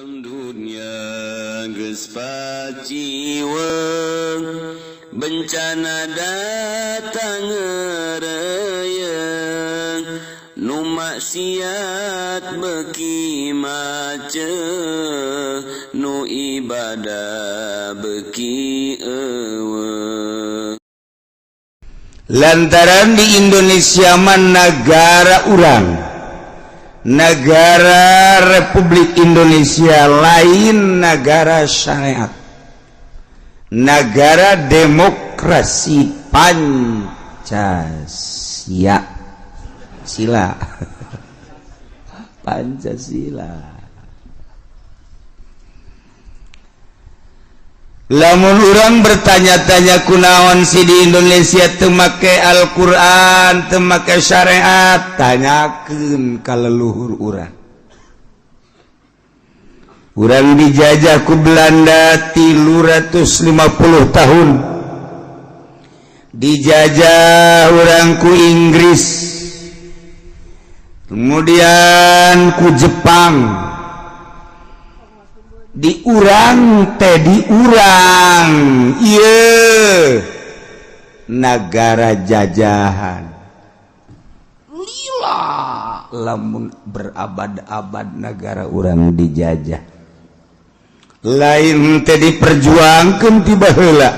Dunya geus paciweng, bencana datang ngereyeng, nu maksiat beuki macet, nu ibadah beuki euweuh. Lantaran di Indonesia mah negara urang, negara Republik Indonesia, lain negara syariat, negara demokrasi Pancasila, sila Pancasila. Lamun urang bertanya-tanya, kunaon sih di Indonesia teu make Al-Quran, teu make syariat, tanyakeun ka leluhur urang. Urang dijajah ku Belanda 350 tahun, dijajah urang ku Inggris, kemudian ku Jepang. Diurang teh, diurang, iya, negara jajahan lila. Lamun berabad-abad negara urang dijajah, lain teh diperjuangkan, tiba heula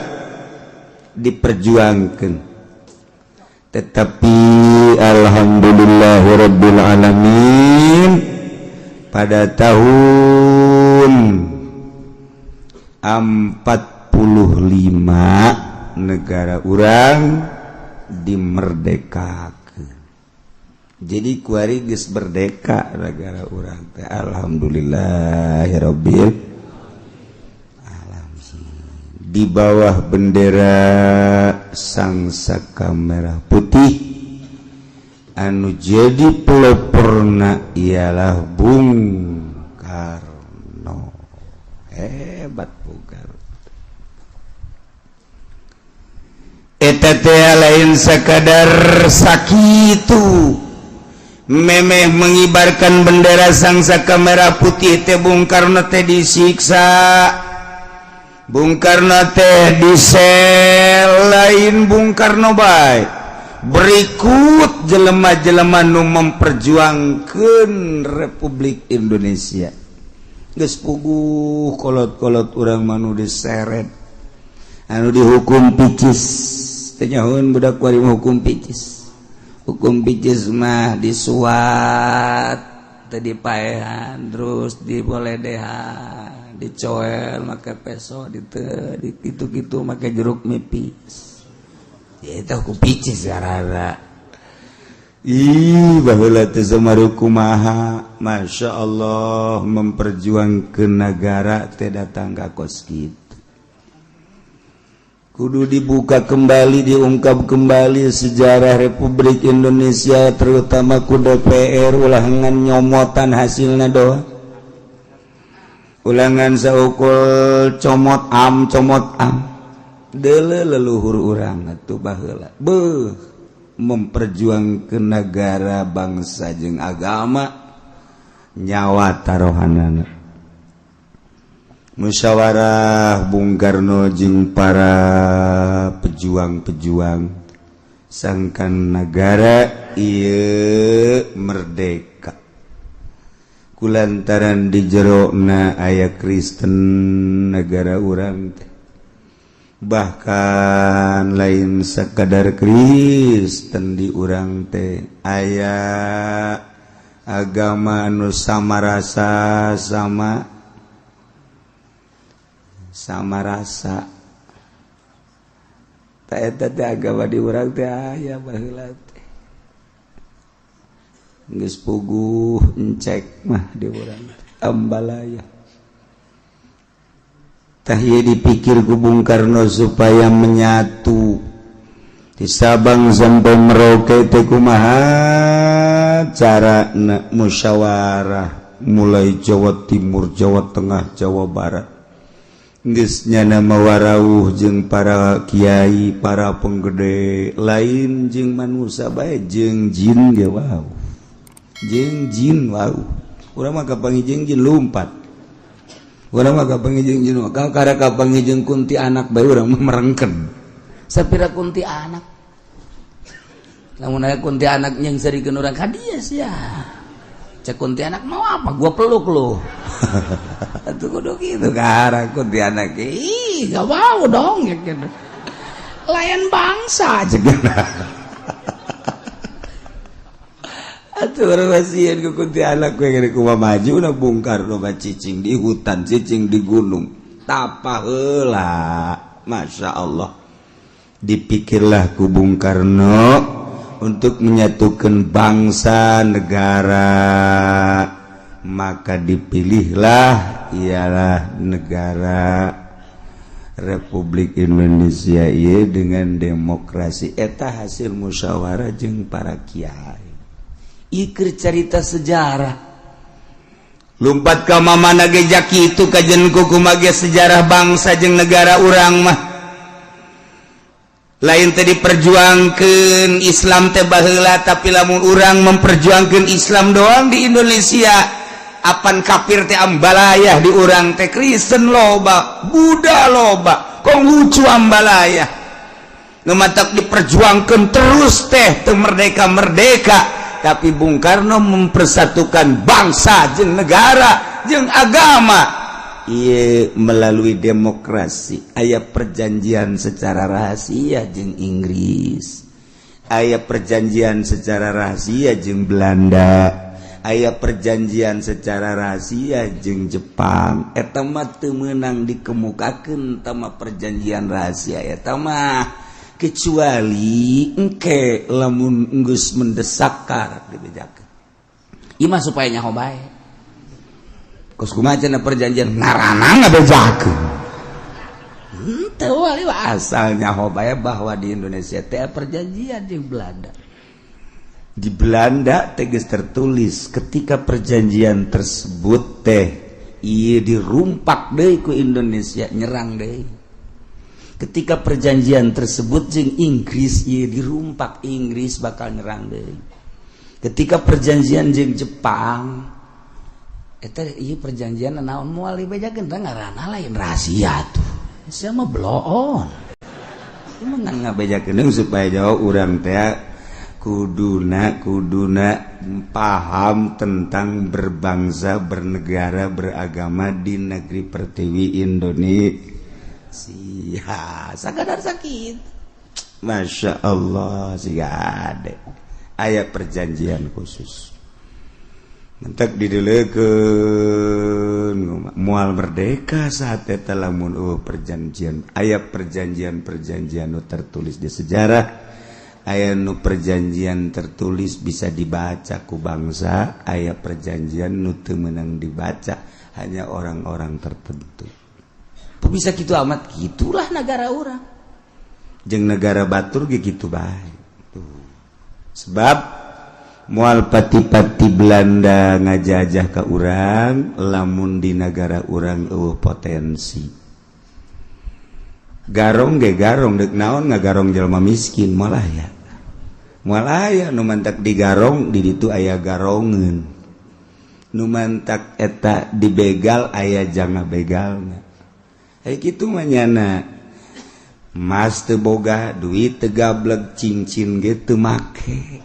diperjuangkan, tetapi alhamdulillahirabbil alamin, pada tahun 45 negara urang dimerdekakan. Jadi kuari geus merdeka negara urang teh. Alhamdulillahirabbil alamin, di bawah bendera Sang Saka Merah Putih, anu jadi peloporna ialah Bung Karno. Hebat Bung Karno. Eta teh lain sekadar sakitu memeh mengibarkan bendera Sang Saka Merah Putih teh. Bung Karno teh disiksa, Bung Karno teh disel. Lain Bung Karno bae, berikut jelema-jelema nu memperjuangkan Republik Indonesia geus puguh. Kolot-kolot urang mah nu diseret, anu dihukum picis. Teu nyahoeun budak kuari hukum picis. Hukum picis mah disuat teh, dipaehan, terus diboledehan, dicoel make peso, di kitu-kitu make jeruk nipis. Itu hukum picis karena ih, baheula teh kumaha, Masya Allah, memperjuangkan negara teh datang ka kos kitu. Kudu dibuka kembali, diungkap kembali sejarah Republik Indonesia, terutama ku DPR. Ulah ngan nyomotan hasilnya doang, ulah ngan saukur comot am comot am. Dele leluhur urang atuh baheula, beuh, memperjuangkan negara, bangsa jeung agama, nyawa tarohanana. Musyawarah Bung Karno jeung para pejuang-pejuang sangkan negara ieu merdeka, kulantaran di jerona aya Kristen negara urang teh. Bahkan lain sekadar Kristen, di urang teh aya agama anu sama rasa, sama sama rasa. Tak, eta teh agama di urang teh aya baheula teh. Geus puguh encek mah di urang ambalaya. Tah, dipikir ku Bung Karno supaya menyatu di Sabang sampai Merauke teh kumaha cara. Musyawarah mulai Jawa Timur, Jawa Tengah, Jawa Barat. Geus nyana mawarawuh jeung para kiai, para penggede. Lain jeung manusia bae, jeung jin ge wow, jeung jin wow. Urang mah kapanggih jeung jin lumpat. Urang mah kapanggih jeung jelema, kakara kapanggih jeung kunti anak bae urang mah merengken. Sapira kunti anak. Lamun aya kunti anak nyengserikeun urang ka dieu sia. Cek kunti anak mau apa? Gua peluk lu. Atuh kudu kitu kakara kunti anak. Ih, gak mau dong ya gitu. Lain bangsa cek. Atuh urang sieun ku kunti anak we gede kumaha maju na Bung Karno mah cicing di hutan, cicing di gunung. Tapa heula. Masya Allah. Dipikirlah ku Bung Karno untuk menyatukan bangsa negara, maka dipilihlah ialah negara Republik Indonesia ieu dengan demokrasi. Eta hasil musyawarah jeung para kiai. Iker carita sejarah lumpat ka mamana ge kitu kajen kuku mage sejarah bangsa jeung negara urang mah lain teh diperjuangkeun Islam teh baheula, tapi lamun urang memperjuangkeun Islam doang di Indonesia, apan kafir teh ambalayah di urang teh. Kristen loba, Buddha loba, Konghucu ambalayah. Nu matak diperjuangkeun terus teh teu merdeka-merdeka. Tapi Bung Karno mempersatukan bangsa jeung negara jeung agama ieu melalui demokrasi. Aya perjanjian secara rahasia jeung Inggris, aya perjanjian secara rahasia jeung Belanda, aya perjanjian secara rahasia jeung Jepang. Eta mah teu meunang dikemukakeun tama perjanjian rahasia eta mah, kecuali engke lamun geus mendesak karak dibejakeun. Ieu mah supaya nyaho bae. Kos kumaha cenah perjanjian ngaranna ngabejakeun. Henteu wali asal nyaho bae bahwa di Indonesia teh perjanjian jeung Belanda. Di Belanda teh geus tertulis ketika perjanjian tersebut teh ieu dirumpak deui ku Indonesia, nyerang deui. Ketika perjanjian tersebut jeung Inggris ieu dirumpak, Inggris bakal nyerang deui. Ketika perjanjian jeung Jepang eta ieu perjanjian naon moal dibejakeun teh, ngaranna lain rahasia tuh. Sia mah bloon. Ieu mah ngan ngabejakeun supaya jauh urang teh kuduna kuduna paham tentang berbangsa, bernegara, beragama di negeri pertiwi Indonesia. Sakadar sakit. Masya Allah siga ade aya perjanjian khusus mentek didelekeun moal merdeka saat eta lamun eueuh perjanjian. Aya perjanjian-perjanjian nu tertulis di sejarah, aya nu perjanjian tertulis bisa dibaca ku bangsa, aya perjanjian nu teu meunang dibaca, hanya orang-orang tertentu. Kok bisa gitu amat? Gitulah negara orang jeung negara batur ge gitu bae tuh. Sebab moal pati-pati Belanda ngajajah ke urang lamun di negara urang eueuh potensi. Garong ge garong deuk naon ngagarong jelema miskin? Moal aya, moal aya. Nu mantak digarong di ditu aya garongeun, nu mantak eta dibegal aya jang ngabegalna. Kayak gitu mah nyana mas teu boga duit, teu gableg, cincin ge teu make,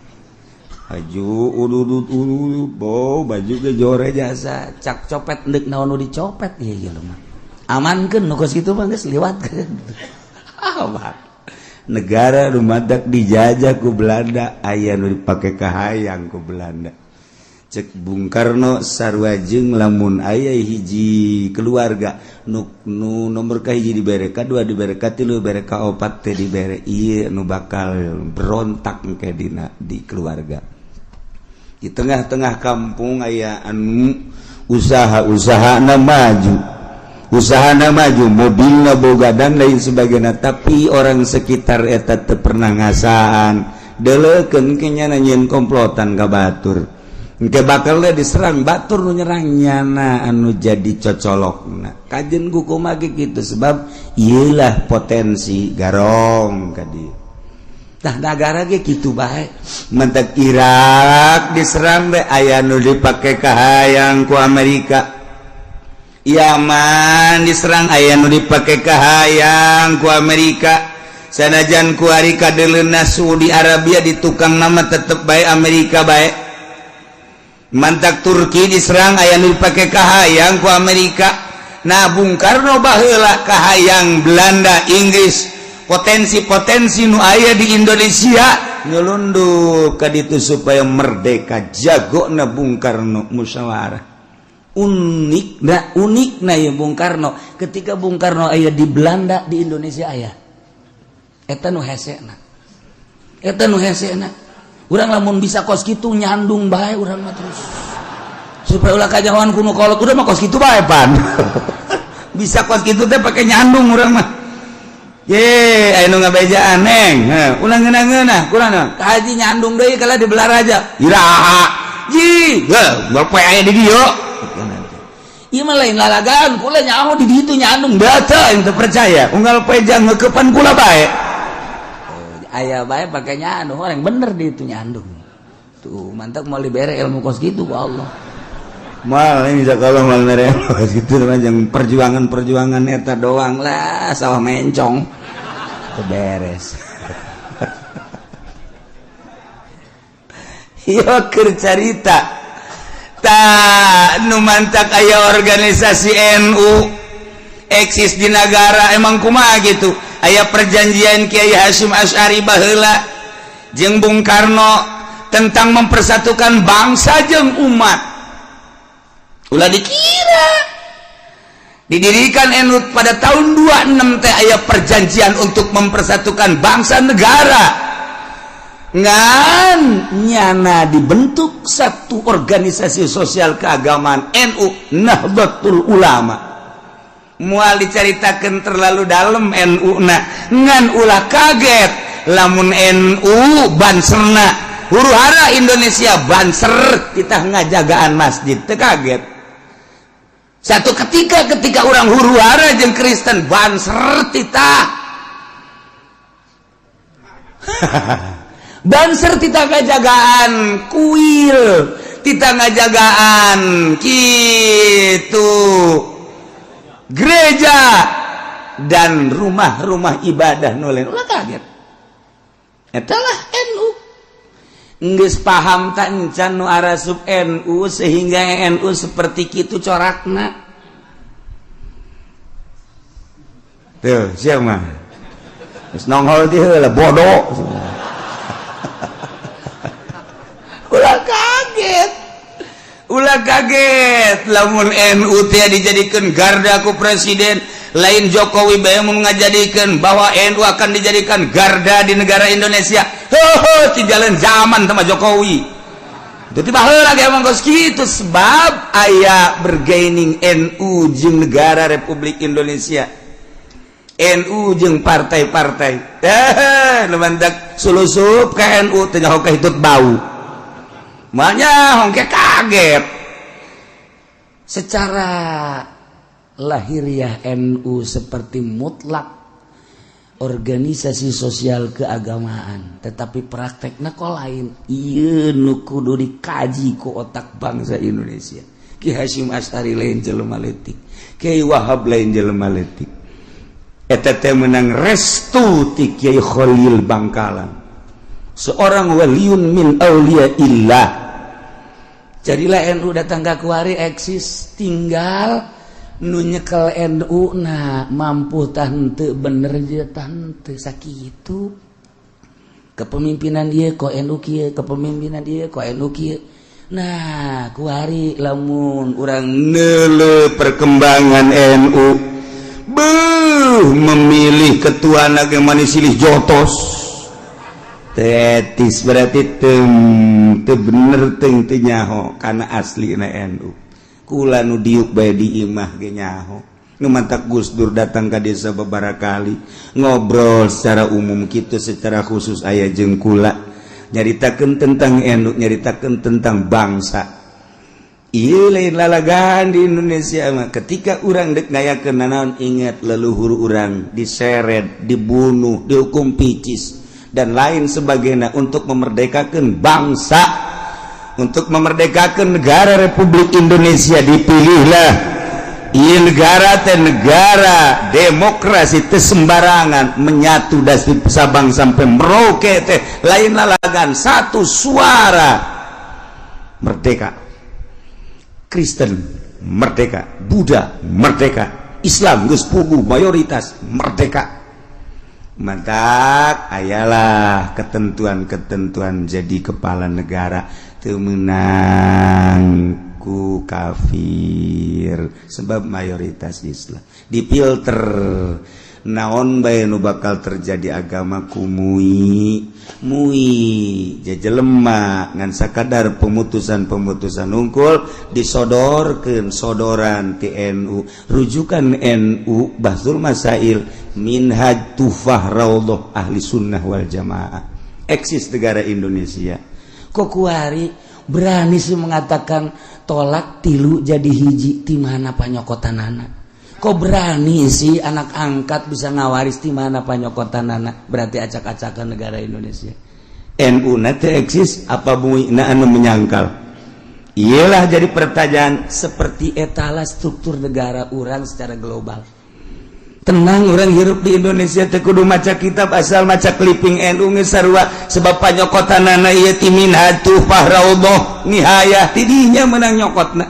baju ududut ududut bo baju ge jore jasa. Cak copet deuk naon nu dicopet? Ieu ieu mah amankeun nu kos kitu mah geus liwatkeun. Ah, negara nu matak dijajah ku Belanda aya nu dipake kahayang ku Belanda. Cek Bung Karno sarua jeung lamun aya hiji keluarga nu, nu nomor ka hiji dibere, ka dua dibere, ka tilu dibere, ka opat teh dibere, ieu nu bakal berontak engke dina di keluarga. Di tengah-tengah kampung aya anu usaha-usaha na maju, usaha na maju, mobilna boga dan lain sebagainya, tapi orang sekitar eta teu pernah ngasaan. Deleukeun ke nyana nyieun komplotan ka batur. Engke bakal diserang batur, nu nyerang nyana anu jadi cocolokna. Kajen ku kumaha gitu, sebab iyalah potensi garong ka dieu. Tah, negara ge kitu bae. Mentek Irak diserang be aya nu dipake kahayang ku Amerika. Yaman diserang, aya nu dipake kahayang ku Amerika. Sanajan kuari kadeleuna Saudi Arabia di tukang nama, tetep bae Amerika bae. Mantak Turki diserang, aya nu dipake kahayang ku Amerika. Nah, Bung Karno baheula kahayang Belanda, Inggris, potensi-potensi nu aya di Indonesia nyelundup ka ditu supaya merdeka. Jago na Bung Karno musyawarah. Unik, nah, unik. Nah ya, Bung Karno, ketika Bung Karno aya di Belanda, di Indonesia aya. Eta nu hesena, eta nu hesena. Urang lamun bisa kos kitu, nyandung bae urang mah terus supaya ulah kajawan ku nu kolot. Udah mah kos kitu bae pan. Bisa kos kitu teh pakai nyandung urang mah. Ye, aya nu ngabejaan, neng. Heuh, ulah ngeunah-ngeunah, kurang naon? Ka haji nyandung deui kala di Balaraja. Iraha? Ji, heuh, bapak aya di dieu. Ieu mah lain lalagaan, kula nyaho di ditu nyandung data yang teu percaya. Unggal poe jang ngeukepan kula bae. Aya bae pakai nyandung, orang bener di itu nyandung. Tuh, mantap, mau dibere ilmu kos gitu ku Allah. Mal ini kalau mal mere gitu yang perjuangan-perjuangan eta doang lah, sawah mencong. Teu beres. Yo keur carita. Ta nu mantak aya organisasi NU eksis di negara emang kumaha gitu. Aya perjanjian Kiai Hasyim Asy'ari baheula jeung Bung Karno tentang mempersatukan bangsa jeung umat. Ulah dikira didirikan NU pada tahun 26 teh aya perjanjian untuk mempersatukan bangsa negara. Ngan nyana dibentuk satu organisasi sosial keagamaan NU, Nahdlatul Ulama. Moal diceritakan terlalu dalam NU na, ngan ulah kaget lamun NU banserna huru hara Indonesia, banser kita ngajagaan masjid, teu kaget. Satu ketika, ketika orang huru hara jeung Kristen, banser titah, banser titah ngajagaan kuil, titah ngajagaan gitu gereja dan rumah-rumah ibadah nu lain. Ulah kaget, eta lah NU. Geus paham tak encan nu arasup NU sehingga NU seperti kitu corakna? Tuh, siapa mah geus nongol di heula, bodoh. Ulah kaget, ulah kaget lamun NU teh dijadikan garda ku presiden. Lain Jokowi bae mun ngajadikeun bahwa NU akan dijadikan garda di negara Indonesia. Heuh, ti jalan zaman sama Jokowi itu tiba heula ge emang geus kitu, sebab aya bergaining NU jeung negara Republik Indonesia, NU jeung partai-partai. Eh, nu mantak sulusup ka NU teh nyaho kahitut bau. Makanya hongke kaget. Secara lahiriah NU seperti mutlak organisasi sosial keagamaan, tetapi prakteknya kok lain. Iya, nu kudu dikaji ku otak bangsa Indonesia. Ki Hasyim Asy'ari lain jelema leutik, Kiai Wahab lain jelema leutik. Eta teh menang restu ti Kiai Khalil Bangkalan, seorang waliun min auliya illah. Jadilah NU datang ke kuari eksis, tinggal nu nyekel NU nah mampu tante, bener je tante sakitu kepemimpinan dia kok NU kieu, kepemimpinan dia kok NU kieu. Nah, kuari lamun urang neuleuh perkembangan NU, beuh, memilih ketua naga manis silih jotos tetis, berarti teu teu bener, teu teu nyaho kana aslina NU. Kula nu diuk bae di imah ge nyaho. Nu mantak Gus Dur datang ka desa beberapa kali ngobrol secara umum kitu, secara khusus aya jeung kula, nyaritakeun tentang NU, nyaritakeun tentang bangsa. Ieu lain lalagan di Indonesia mah. Ketika urang dek ngayakeun nanaon, ingat leluhur urang diseret, dibunuh, dihukum picis dan lain sebagainya untuk memerdekakan bangsa, untuk memerdekakan negara Republik Indonesia. Dipilihlah Ieu negara teh negara demokrasi, teh sembarangan menyatu dari Sabang sampai Merauke teh lain lalagan, satu suara merdeka. Kristen merdeka, Buddha merdeka, Islam geus puguh mayoritas merdeka. Mantak ayalah ketentuan-ketentuan jadi kepala negara teu meunang ku kafir sebab mayoritas Islam. Difilter naon bae nu bakal terjadi agama ku MUI, MUI jejelema ngan sakadar pemutusan-pemutusan unggul disodorkeun, sodoran ti NU, rujukan NU, Bahtsul Masail, Minhaj, Tuhfah, Raudhah, Ahli Sunnah wal Jamaah. Eksis negara Indonesia. Kok kuari berani sih mengatakan talak tilu jadi hiji? Di mana panyokotanana? Kok berani sih anak angkat bisa ngawaris? Di mana panyokotanana? Berarti acak-acakan negara Indonesia. NU nanti eksis apa MUI na anu menyangkal? Iyalah, jadi pertanyaan. Seperti etalah struktur negara urang secara global. Tenang, urang hirup di Indonesia teu kudu maca kitab, asal maca clipping NU geus sarua, sebab panyokotanana ieu ti Minhaj, Tuhfah, Raudhah, Nihayah. Tidinya menang nyokotna,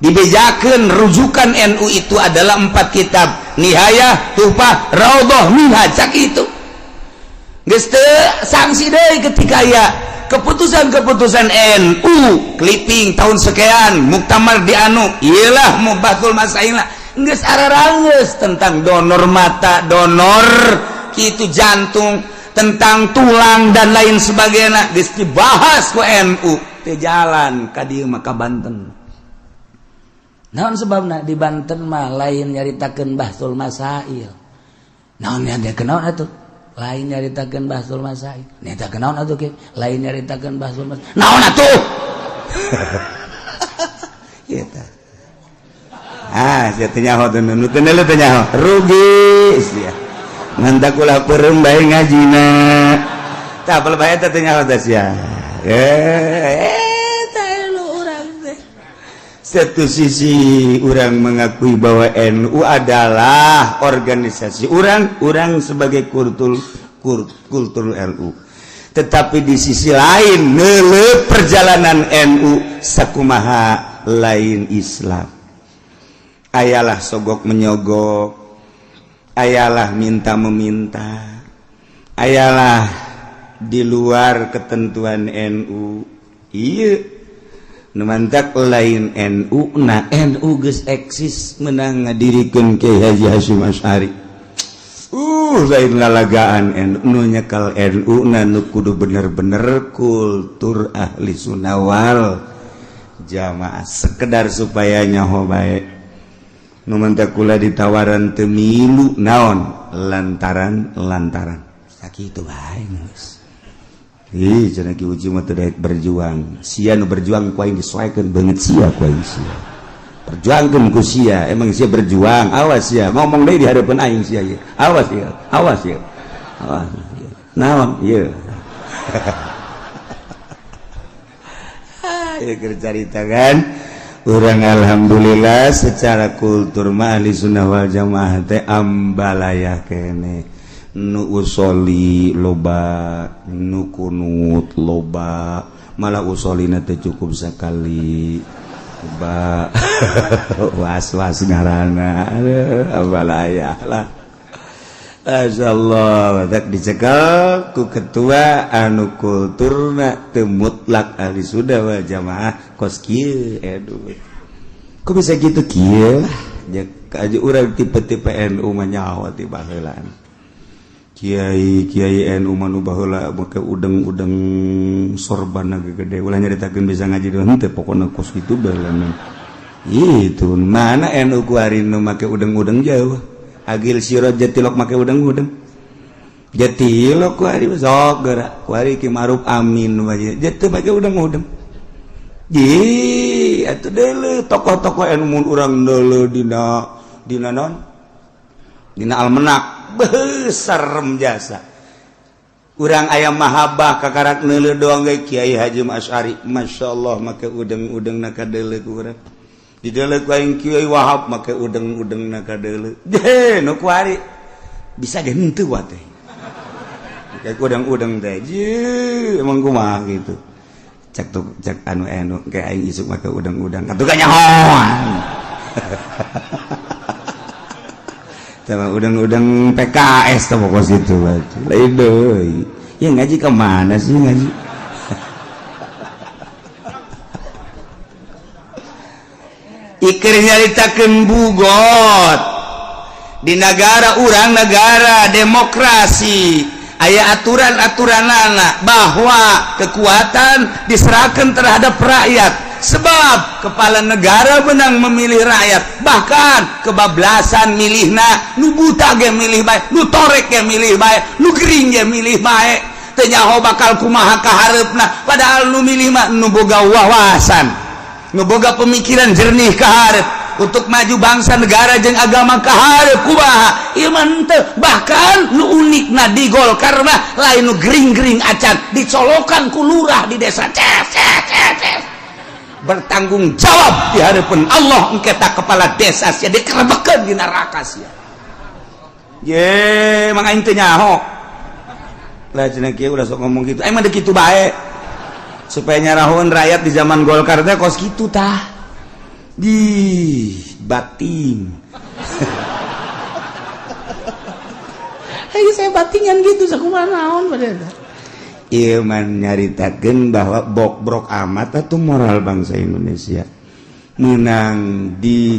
dibejakeun rujukan NU itu adalah empat kitab, Nihayah, Tuhfah, Raudhah, Minhaj. Cak itu geus teu sanksi deui ketika ya keputusan-keputusan NU clipping tahun sekian, muktamar di anu, iyalah mau Bahtsul Masail lah, geus ararangeus tentang donor mata, donor kitu jantung, tentang tulang dan lain sebagainya, geus dibahas ku NU. Teu jalan ka dieu mah, ka Banten. Naon sebabna? Di Banten mah lain nyaritakeun Bahtsul Masail. Naon yang dia kenaon atuh? Lain nyaritakeun Bahtsul Masail. Nyaritakeun naon atuh ke? Lain nyaritakeun Bahtsul Masail. Naon atuh? Eta. Ah, sia teu nyaho teu, nu teu teu nyaho. Rugi sia. Ngan ulah peureum bae ngajina. Tah, bae teh teu nyaho teh sia. Eh, satu sisi urang mengakui bahwa NU adalah organisasi urang, urang sebagai kultur kultur NU, tetapi di sisi lain nele perjalanan NU sakumaha lain Islam. Ayalah sogok menyogok, ayalah minta meminta, ayalah di luar ketentuan NU. Iya, mantak lain NU na. NU geus eksis menang ngadirikeun Kiai Haji Hasyim Asy'ari, lain lalagaan. NU nu nyekal, NU na nu kudu bener-bener kultur Ahli Sunnah wal Jamaah, sekedar supaya nyaho bae. Nu mantak kula ditawaran teu milu, naon lantaran lantaran sakitu bae geus. Ih, cenah Ki Uci mah teu daek berjuang. Sia nu berjuang ku aing disoekeun beungeut sia ku aing sia. Perjuangkeun ku sia, emang sia berjuang. Awas sia, ngomong deui di hadapan aing sia ieu. Awas sia, awas sia. Awas. Naon ieu? Ah, ieu keur carita kan. Urang alhamdulillah secara kultur mah Ahli Sunnah wal Jamaah teh ambalaya kene. Nu usoli loba, nu kunut loba, malah usolina teh cukup sekali loba, was-was ngaranna. Aduh, ambalaya lah. Allah tak dicekel ku ketua anu kulturna teu mutlak Ahli Sunnah wal Jamaah kos kieu. Aduh, kok bisa gitu? Kieu lah aja urang tipe-tipe NU mah nyaho ti baheulaan. Kiai Kiai NU mah nu baheula make udeng-udeng, sorban gede, ulah nyaritakeun bisa ngaji doang teh, pokona kos kitu baheula. Itu mana NU kuari nu make udeng-udeng jauh? Agil Siroj jatilok make udeng-udeng, jatilok kuari sok gerak kuari. Ki Maruf Amin wae jatuh make udeng-udeng. Ji atuh deuleu tokoh-tokoh NU, mun urang deuleu dina dina non dina almenak besar jasa urang aya mahabbah kakarak neuleuh doang ge. Kiai Haji Asy'ari, Masya Allah, make udeng-udeng na kadeuleu ku urang. Dideuleu ku aing Kiai Wahab make udeng-udengna kadeuleu. Je, nu kuari bisa ge henteu wa teh. Kayak udeng-udeng teh. Je, emang kumaha gitu. Cek tuh cek anu anu kayak aing isuk make udeng-udeng. Katuh kanyahoan. Sama udeng-udeng PKS tuh pokok situ. Lain deui. Ya ngaji kemana sih ngaji? Ikir nyaritakeun bugot di negara urang, negara demokrasi, aya aturan-aturanana bahwa kekuatan diserahkan terhadap rakyat, sebab kepala negara menang memilih rakyat, bahkan kebablasan milihna. Nu buta ge milih bae, nu torek ge milih bae, nu gering ge milih bae, teu nyaho bakal kumaha kahareupna. Padahal nu milih mah nu boga wawasan, nu boga pemikiran jernih kaharep untuk maju bangsa, negara jeung agama kaharep kumaha. Ieu mah henteu. Bahkan nu unikna di Golkar mah lain nu gering-gering acan, dicolokan ku lurah di desa, ces ces ces ces, bertanggung jawab di hadapan Allah engke ta kepala desa sia dikerebekeun di neraka sia. Ye, mang aing teu nyaho lah cenah kieu, ulah sok ngomong gitu. Aing mah deuk kitu bae supaya nyarahun rakyat di zaman Golkar teh kos kitu tah di bating. Hei, saya batingan gitu sakumaha naon pada. Ieu mah nyaritakeun bahwa bokbrok amat atuh moral bangsa Indonesia. Menang di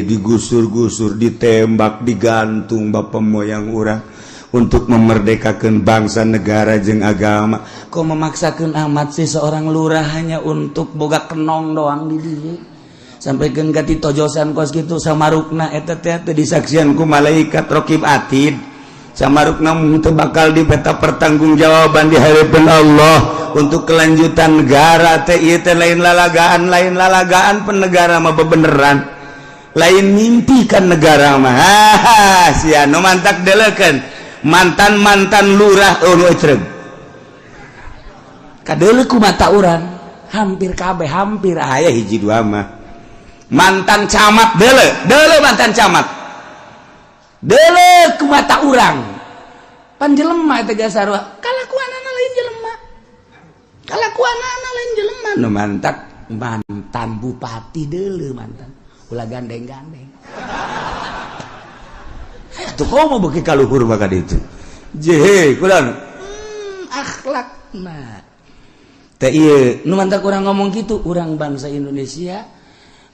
digusur-gusur, ditembak, digantung bapak moyang urang untuk memerdekakan bangsa, negara jeung agama. Kok memaksakan amat sih seorang lurah hanya untuk boga kenong doang di dieu, sampai ganti tojosan kos gitu samarukna eta teh teu disaksian ku malaikat raqib atid, samarukna teu bakal dipeta pertanggungjawaban di hadapan Allah untuk kelanjutan negara teh. Ieu teh lain lalagaan, lain lalagaan. Penegara mah bebeneran, lain mimpi kan negara mah. Haha, sia nu mantak deleukeun mantan-mantan lurah, oh nu ecreg. Kadeuleu ku mata urang hampir kabeh, hampir aya hiji dua mah. Mantan camat deuleu, deuleu mantan camat deuleu ku mata urang, pan jelema eta jasarua, kalakuanana lain jelema, kalakuanana lain jelema. Nu mantak mantan bupati deuleu, mantan ulah gandeng-gandeng. Tuh komo beuki ka luhur maka ditu je kurang akhlakna teh ieu. Nu mantak urang ngomong gitu, urang bangsa Indonesia,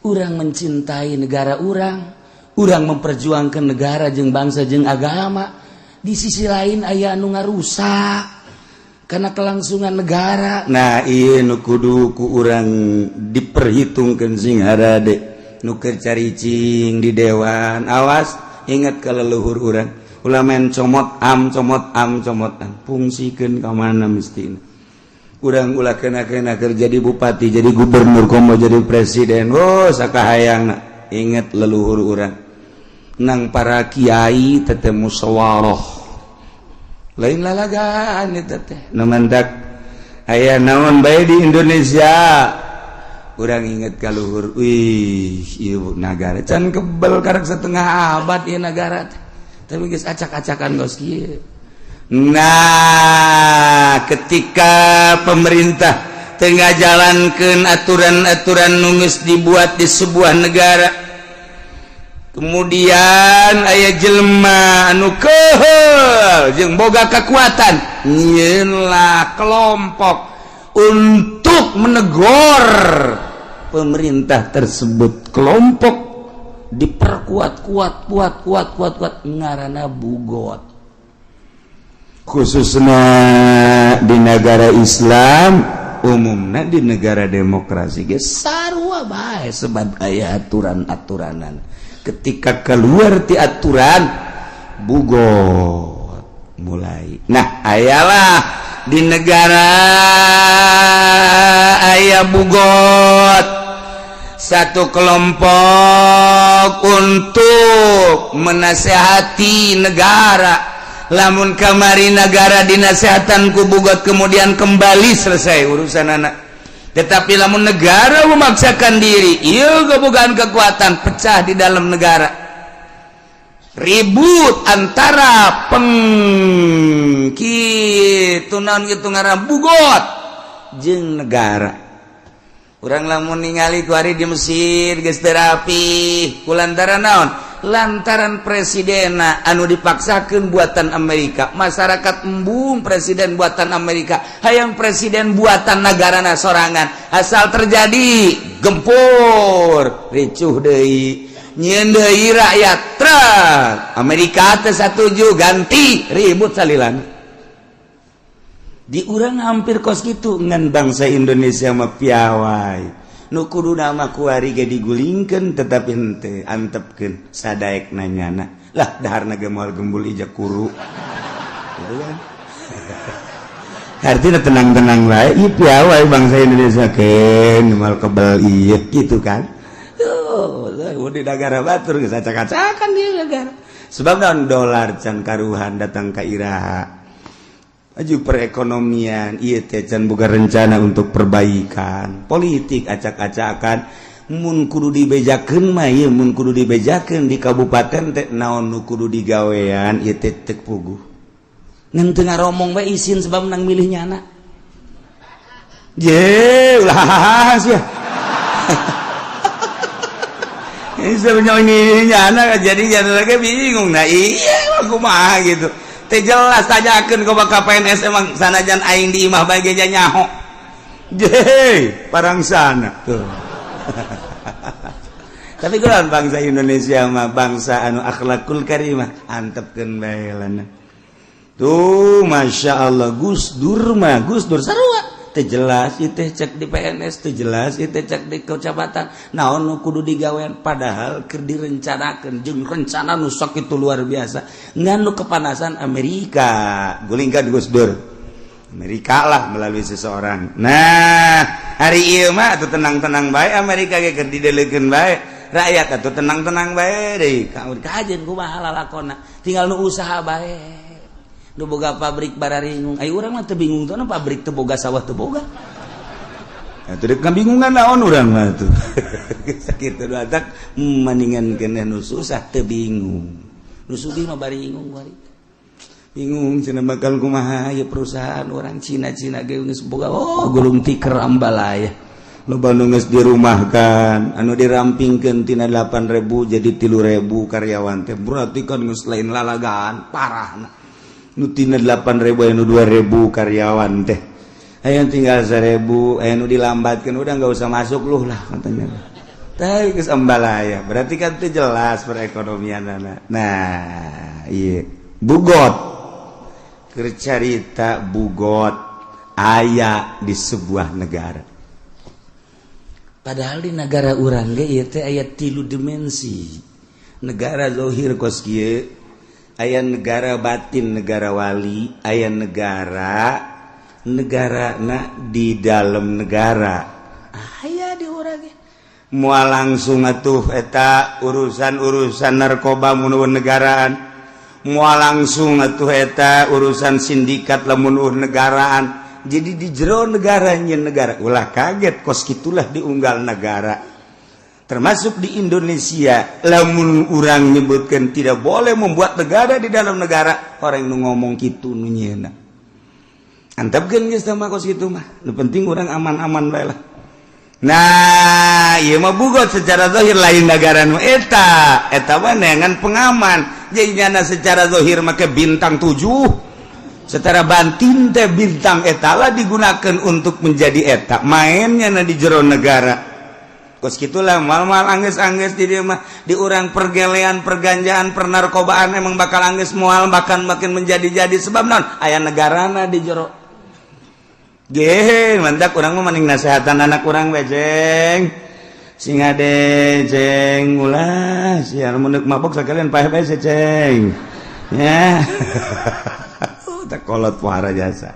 urang mencintai negara urang, urang memperjuangkan negara jeung bangsa jeung agama. Di sisi lain aya anu ngarusak karena kelangsungan negara. Nah, ieu nu kudu ku urang diperhitungkeun sing harade. Nu keur caricing di dewan, awas, ingat ke leluhur urang, ulah main comot am comot am comot am. Fungsikeun ka mana mistina urang, ulah kena-kena keur jadi bupati, jadi gubernur, komo jadi presiden. Oh, sakahayangna. Ingat leluhur urang nang para kiai teteh musyawarah, lain lalagaan eta teh. Nu mantak aya naon bae di Indonesia, urang inget ka luhur. Wih, ieu nagara can kebel, karek setengah abad ieu nagara teh, tapi geus acak-acakan geus kieu. Nah, ketika pemerintah tengah jalankan aturan-aturan nu geus dibuat di sebuah negara, kemudian aya jelema anu keheul jeung boga kekuatan, nyieunlah kelompok untuk menegur pemerintah tersebut. Kelompok diperkuat kuat kuat kuat kuat kuat, ngaranna bugot. Khususnya di negara Islam, umumnya di negara demokrasi ge sarua bae, sebab aya aturan-aturanan. Ketika keluar ti aturan, bugot mulai. Nah, ayalah di negara aya bugot, satu kelompok untuk menasehati negara. Lamun kamari negara dinasehatan ku bugot, kemudian kembali selesai urusan anak. Tetapi lamun negara memaksakan diri, iya, kebogaan kekuatan, pecah di dalam negara, ribut antara peng kitu, naon gitu ngaran, bugot jeung negara. Urang lamun ningali kuari di Mesir geus teu rapi kulantaran naon? Lantaran presiden anu dipaksakan buatan Amerika. Masyarakat embung presiden buatan Amerika, hayang presiden buatan negara sorangan. Asal terjadi gempur, ricuh deui, nyieun deui rakyat truk Amerika teh satuju, ganti, ribut salilan. Di urang hampir kos gitu, ngan bangsa Indonesia mah piawai. Nu kudu nama kuari ge digulingkeun, tetapi henteu, antepkeun sadaek nanyana lah, daharna ge moal gembul ijak kuru gitu kan. Artinya tenang-tenang bae. Ieu piawai bangsa Indonesia, keun moal kebel ieu gitu kan. Oh, di negara batur geus acak-acakan di negara. Sebab naon? Dolar can karuhan datang ka iraha, maju perekonomian ieu teh can boga rencana untuk perbaikan politik, acak-acakan. Mun kudu dibejakeun mah ieu, mun kudu dibejakeun di kabupaten teh naon nu kudu digawean ieu teh teu puguh, ngan teu ngaromong bae, isin sebab menang milih nyana. Je ulah sia. Ini sebenarnya ini nyana, jadi nyana lagi bingung. Nah iya, aku mah gitu teh jelas, tanyakeun ke bakal PNS. Emang sanajan aing di imah bae ge nyaho je parang sana tuh. Tapi kurang bangsa Indonesia mah bangsa anu akhlakul karimah, antepkeun bae lana tuh. Masya Allah, Gus Dur mah, Gus Dur sarua teu jelas ieu teh, cek di PNS teu jelas ieu teh, cek di kecamatan naon nu kudu digawean, padahal keur direncanakeun jeung rencana nu sakitu luar biasa. Ngan nu kepanasan Amerika, gulingkan Gus Dur. Amerika lah melalui seseorang. Nah, hari ieu mah atuh tenang-tenang bae, Amerika ge keur didelekeun bae, rakyat atuh tenang-tenang bae deui. Kajeun kumaha lalakonna, tinggal nu usaha bae, nu boga pabrik bararingung. Ayo, urang mah teu bingung tuh, pabrik teu boga, sawah teu boga. Atuh dek kabingungan naon urang mah tuh? Sakitu atak mendingan keneh nu susah teu bingung. Nu sugih mah baringung bari. Bingung cenah bakal kumaha ieu perusahaan orang Cina-Cina ge geus boga, oh, gulung tikar, ambalaya. Loba nu geus dirumahkan, anu dirampingkeun tina 8000 jadi 3000 karyawan teh, berarti kan geus lain lalagaan parahna. Nu tina 8000 anu 2000 karyawan teh aya tinggal 1000, aya nu dilambatkeun, udah nggak usah masuk lu lah katanya. Teh geus ambalaya, berarti kan itu jelas perekonomian. Nah iya, bugot keur carita, bugot aya di sebuah negara. Padahal di negara urang ge ieu teh aya tilu dimensi. Negara zohir kos kieu, aya negara batin, negara wali, aya negara negara na di dalam negara aya di urang ge. Moal langsung atuh eta urusan-urusan narkoba mun negaraan, moal langsung atuh eta urusan sindikat lamun negaraan. Jadi di jero negaranya negara, ulah kaget, kos gitulah diunggal negara, termasuk di Indonesia. Lamun urang nyebutkan tidak boleh membuat negara di dalam negara, orang nu ngomong gitu nu nyieuna. Antepkeun geus mah kos kitu mah, nu penting urang aman-aman bae lah. Nah ieu mah bugot secara zahir lain negara nu eta, eta mah neangan pengaman. Jadi nyana secara zahir make bintang 7, secara batin teh bintang eta lah digunakan untuk menjadi eta mainnya. Nah, di jero negara kos gitulah, mal-mal angges-angges di dia mah. Di urang pergelean, perganjaan, pernarkobaan emang bakal angges moal, bahkan makin menjadi-jadi. Sebab naon? Aya negarana di jero ge. Mantap, urang mah mending nasehatan anak urang we, "Jeng, sing ade, jeng, ulah sia mun mabok sekalian paeh bae, ceng ya." Tak kolot pohara jasa.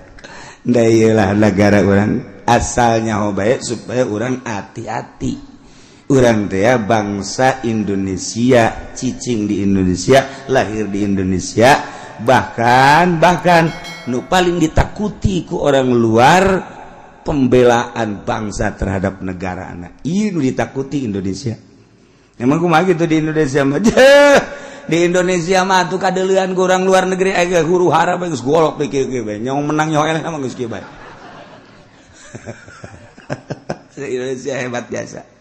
Nda iyalah negara urang, asalnya ho bae supaya urang hati-hati. Urang teh ya bangsa Indonesia, cicing di Indonesia, lahir di Indonesia, bahkan bahkan nu paling ditakuti ku orang luar. Pembelaan bangsa terhadap negara anak ini ditakuti Indonesia. Emang kumaha gitu di Indonesia mah? Di Indonesia mah tuh kadeulean kurang luar negeri agak huru hara bae, geus golok di kieu bae, nyong menang nyaho eleh mah geus kieu bae. Indonesia hebat biasa.